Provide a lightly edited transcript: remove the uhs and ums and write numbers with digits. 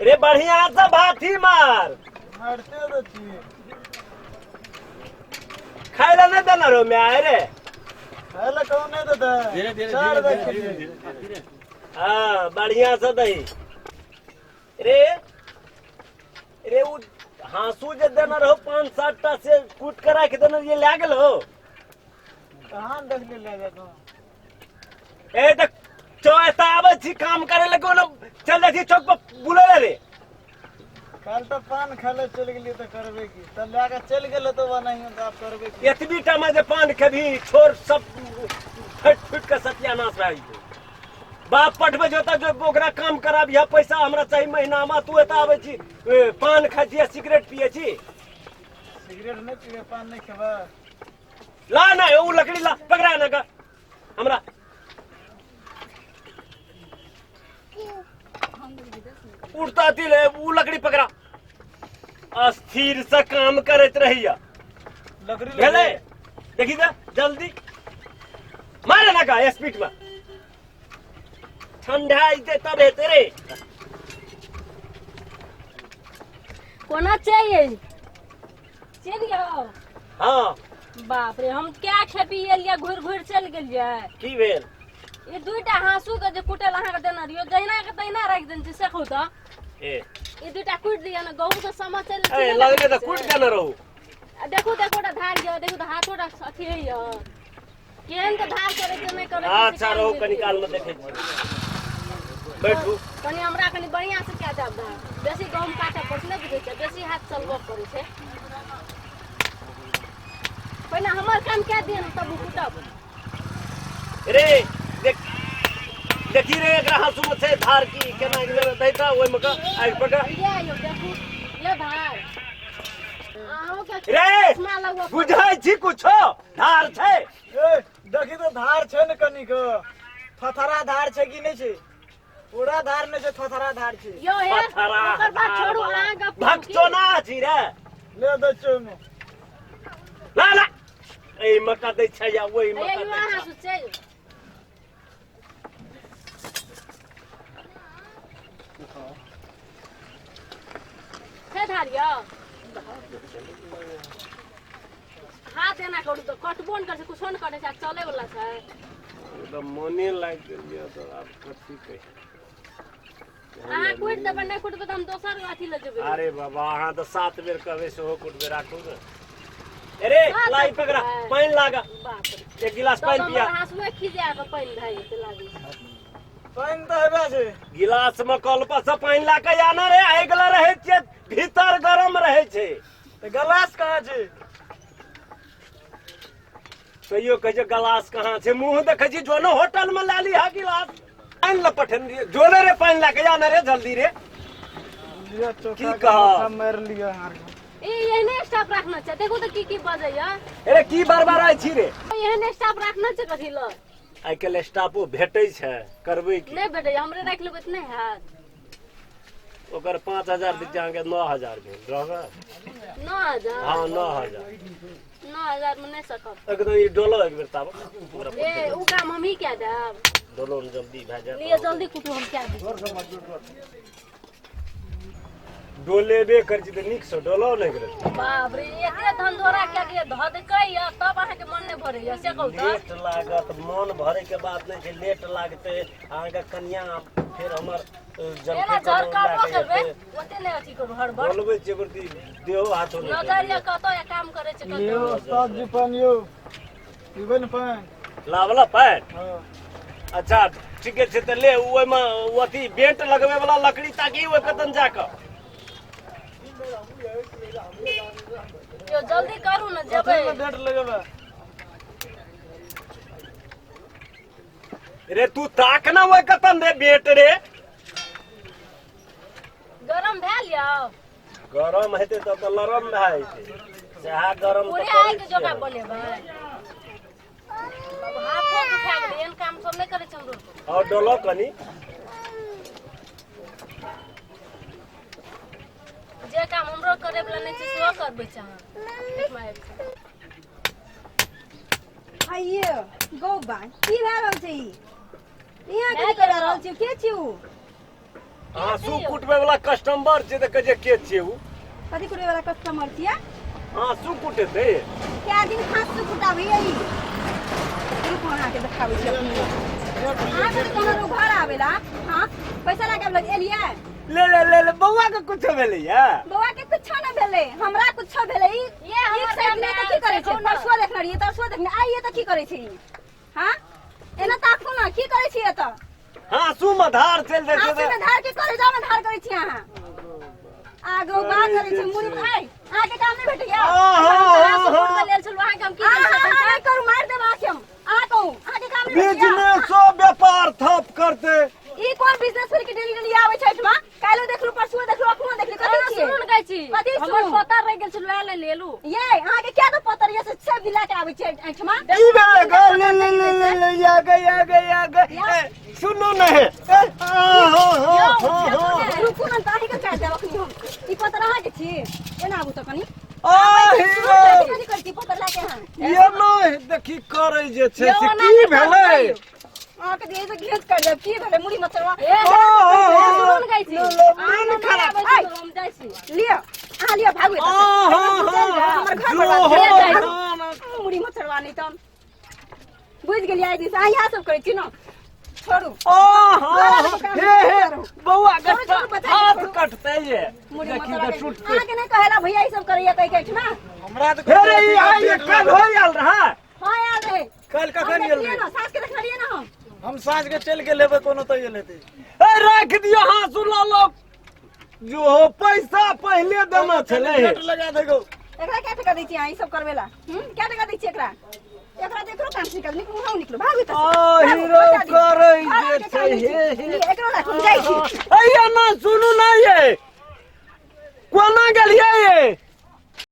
रे बढ़िया से भाथी मार। मारते तो छी। खाय ला नहीं देना रो मैं रे। खाय ला कौन नहीं देता? धीरे धीरे चार धीरे देख धीरे लिए। धीरे धीरे। हाँ बढ़िया से दही। रे रे उ हाँसू जे देना रहो 5-7 टा से कूट के राख देना ये लागल हो। कहाँ देख ले ले जातो? ए देख चो एता आबै छी काम करे लगे ओना चल जाइ छी चौक पर बुलै ले रे। काल तो पान खाले चल गेली तो करबे की, तब लए के चल गेलो तो नहीं तो आप करबे की। एतबी टा में जे पान खेबही छोर सब फट फुट के सत्यानाश भए जेतौ। बाप पठबै छौ तऽ जो ओकरा काम कराबिह, पैसा हमरा चाही महीना में, तू एतऽ आबै छी पान खाइ छी आ सिगरेट पियै छी। सिगरेट नहीं पीबै, पान नहीं खेबै। ला ना उ लकड़ी ला पकड़ा ना गा हमरा। उठता तिल उ लकड़ी पकड़ा। अस्थिर से काम करैत रहिया। लकड़ी भेलै देखी जा जल्दी मारे ना का स्पीड में ठंडा आइते तब हेतै रे। कोना चाहिए चलि गेल। हाँ बाप रे हम क्या खेपी एलियै घुरि घुरि चलि गेलियै। की भेल? ई दुईटा हाँसू के जे कुटल अहाँ के देने रहियो जहिना के तहिना राखि देने छी से कहू तऽ। ए ई दुईटा कुटि दिअ ने गहूँ के समय चलि ए लगले तऽ कुटि देने रहू। आ देखू देखू टा धार यऽ, देखू तऽ हाथो टा अथी होइए। केहन के धार करै छै नहि करै छै से अच्छा रहू केहन कनी बुझियै। काल में देखै छी। बैठू। कनी हमरा कनी बढ़िआँ से कए देब धार। बेसी गहूँम काटऽ पड़ै छै नहि बुझै छियै, बेसी हाथ चलबऽ पड़ै छै। पहिने हमर काम कए दिअ ने तब कुटब। रे देख देखी रे एकरा हाँसू में छै धार की केना के दै तऽ ओहिमे के आगि पर के। ये यौ देखू ये धार। अहूँके रे चश्मा लगबऽ पड़त। बुझै छी कुछो धार छै। ए देखी तऽ धार छै ने कनिक, थथरा धार छै कि नहि छै? पूरा धार नहि छै, थथरा धार छै। यौ हे पथरा ओकर बात धार छोड़ू वाला। अहाँ गप करू की? भकचोना छी रे। ले दै छियौ ओहिमे। ला ला एहिमे का दै छै या ओहिमे हे का यौ दै अहाँ छै। सोचै। छै धार यौ? हाथ एना करू तऽ कटबो नहि करै छै, कुछो नहि करै छै, आ चलै वला छै। एकदम मोने लागि गेल यऽ तऽ आब कथी कही। अहाँ कुटि देबै नहि कुटबै तऽ हम दोसर अथी लऽ जेबै। अरे बाबा अहाँ तऽ 7 बेर कहबै सेहो कुटबै, राखू ने। अरे सात लाई बेर पकड़ा कुटबै। पानि लागा बाप रे। एक गिलास तब पानि हमर पिया। हाँसुए खिजा कऽ पानि भए जेतै लागै छै। पानि तऽ हेबे छै। गिलास में कल पर से पानि ला के आना रे, आगि रहै छै भीतर गरम रहै छै। तऽ गिलास कहाँ छै? कहियो कहै छै गिलास कहाँ छै, मुँह देखै छी जोनो होटल में ला लीहा गिलास। पानि ल पठेने रहियै, जोने रे पानि ला के आना रे जल्दी रे। लिअ चोखा की के कहब? माथा मारि लिअ अहाँ आरके। ई एहने स्टाफ राखना छै, देखू तऽ की की बजैया। अरे की बड़बड़ाइ छी रे? एहने स्टाफ राखना छै कथी लए? आइ काल्हि स्टाफो भेटै छै, करबै की? नहि भेटैया, हमरे राखि लेबै तऽ नहि हैत। ओकर 5000 दै छै, अहाँके 9000 भेल रहबै। 9000? हाँ 9000। 9000 में नहि सकब। एकदम ई डोलो एक बेर ताब। ए उ काम हम ही कए देब। डोलो में जल्दी भए जायत। लिअ जल्दी कुटू हम कए देब। डोलेबे करै छी तऽ नीकसँ डोलो नहि करत। बाप रे एते धंधोरा कए के धदकैया तब अहाँके मन नहि भरैया से कहू तऽ। लेट लागत, मन भरे के बात नहि छै, लेट लागतै अहाँके कनिया फेर हमर एना जलखै झरकाबो लए के करबै एतै। ओते नहि अथी करू हड़बड़। बोलबै छियै प्रति देहो हाथो नहि नजर या कतौ या काम करै छै लियौ कतौ। उस्ताद जी पानि यौ, पीबै ने पानि? लावला पानि? हाँ। अच्छा ठीके छै तऽ ले ओहिमे अथी बेंट लगबै वाला लकड़ी ताकि ओहि कतन जाकऽ। यौ जल्दी करू ने जेबै। कथी मे बेंट लगेबै? रे तू ताक ना ओहि कतन रे बेंट रे। गरम भेल यौ? गरम हेतै तब तऽ लरम भए जेतै, सएह गरम तऽ पूरे करै आगि के जोका छियै। बनेबै। अब हाथो दुखा गेलै, एहन काम सब नहि करै छै हमरो। और डोलो कनी। जे काम हमरो करे वाला नहि छै सेहो करबै छै अहाँ। एकमा आबि कऽ। आइयो गौबा की भए रहल छै ई? यहाँ कथी कर रहल छी? के छी उ? आंसू कुटबै वाला कस्टमर छै तऽ कहै छै के छियै उ? कथी कुटबै वाला कस्टमर छियै? आंसू कुटेतै। कए दिन आंसू कुटाबैया ई? रुकू, अहाँके देखाबै छी अपने। अहाँके तऽ कोनो लोग घर आवेला। हाँ, पैसा लए के आबि एलियै। ले ले ले ले, बौआ के कुछो भेलैया? बौआ के कुछो नहि भेलै, हमरा कुछो भेलै। ई ये हमर एक साइड नहि तऽ की करै छै? परसुओ देखने रहियै, तरसुओ देखने आइए तऽ की करै छै ई? हाँ, एना ताकू ने, की करै छी एतऽ? आंसू मे धार चलि जाइ छै। आंसू में धार के करे जाओ में धार करै छी अहाँ। आगो बा करै छी मुड़ी भाई, अहाँके काम नहि भेटैया? आहा। लेल छलहुँ अहाँके हम की? अहाँ अहाँ नहि करू, मारि देब अहाँके हम। अहाँ कहू, अहाँके काम नहि भेटैया? बिजनेसो व्यापार थप करते। ई कोन बिजनेस भेल कि डेली डेली आबै छै एहिठमा? काल्हिो देखलू, परसुओ देखलू, अखनो देखलू। कथी छियै? सुनू ने, कहै छी कथी हमर सुनू? पता रहि गेल छल, वएह ले लेलू। ये अहाँके क्या तो पतर ये से सब दिला के आबै छै एहिठमा? की भेलै गे? ले ले ले ले ले, या गे या गे या गे। ए, सुनू ने हे। ए, आहा, हा, हा, हा। रुकू ने, तऽ अहींके काटि देब अखनी हम। ई पतर अहाँके छी? एना आबू तऽ कनि। आ हीरो। कथी करै छी पतर लए के अहाँ? ये नहि देखी करै जे छै यौ, से ओना की नहि भेलै? अहाँके जे से घेंच काटि देब। की भेलै मुड़ी मचरवा? ए, ओ, ओ, ओ, सुनू ने, कहै छी ले, ले, अहाँ मन नहि खराब। आबै छी, हम जाइ छी। लिअ, अहाँ लिअ, भागू एतऽ से। आहा, चलि जाउ, हमर घर जो बर्बाद हो, भेल। धान। मुड़ी मचरवा नहि तऽ बुझि गेलियै, आइ दिनसँ अहाँ इएह सब करै छी ने। छोड़ू। आहा, हे हे, बौआ के छोड़ू, छोड़ू, बचा के हाथ छोड़ू। कटतै ये। मुड़ी देखी मचरवा तऽ टूटतै। अहाँके नहि कहेला भैया ई सब करैया कहि के एहिठमा? हमरा तऽ हे रे, ई आइ काल्हि हो आयल रहै? हाँ, आयल रहै। काल्हि हम कखन गेल देखलियै रहे? ने, साँझ के देखने रहियै ने हम। हम साँझ के चलि गेल हेबै कोनो तऽ गेल हेतै। ए, राखि दियौ हाँसू, लऽ लो जो हो, पैसा पहिले देना छलै। गेट लगा देगो। एकरा क्या टका दै छी अहाँ ई सब करबै ला? हूँ, क्या टका दै छी एकरा? एकरा तऽ एकरो काम निकल, निकलू, हम निकलू, भागू एतऽ से। आ, भागू, हीरो बचा दियौ। करै घर जे आके छै, काम नहि हे, छी। हे। लिअ, एकरो राखू, हम जाइ छी। अइया ना, सुनू ना, ये कोना गेलियै?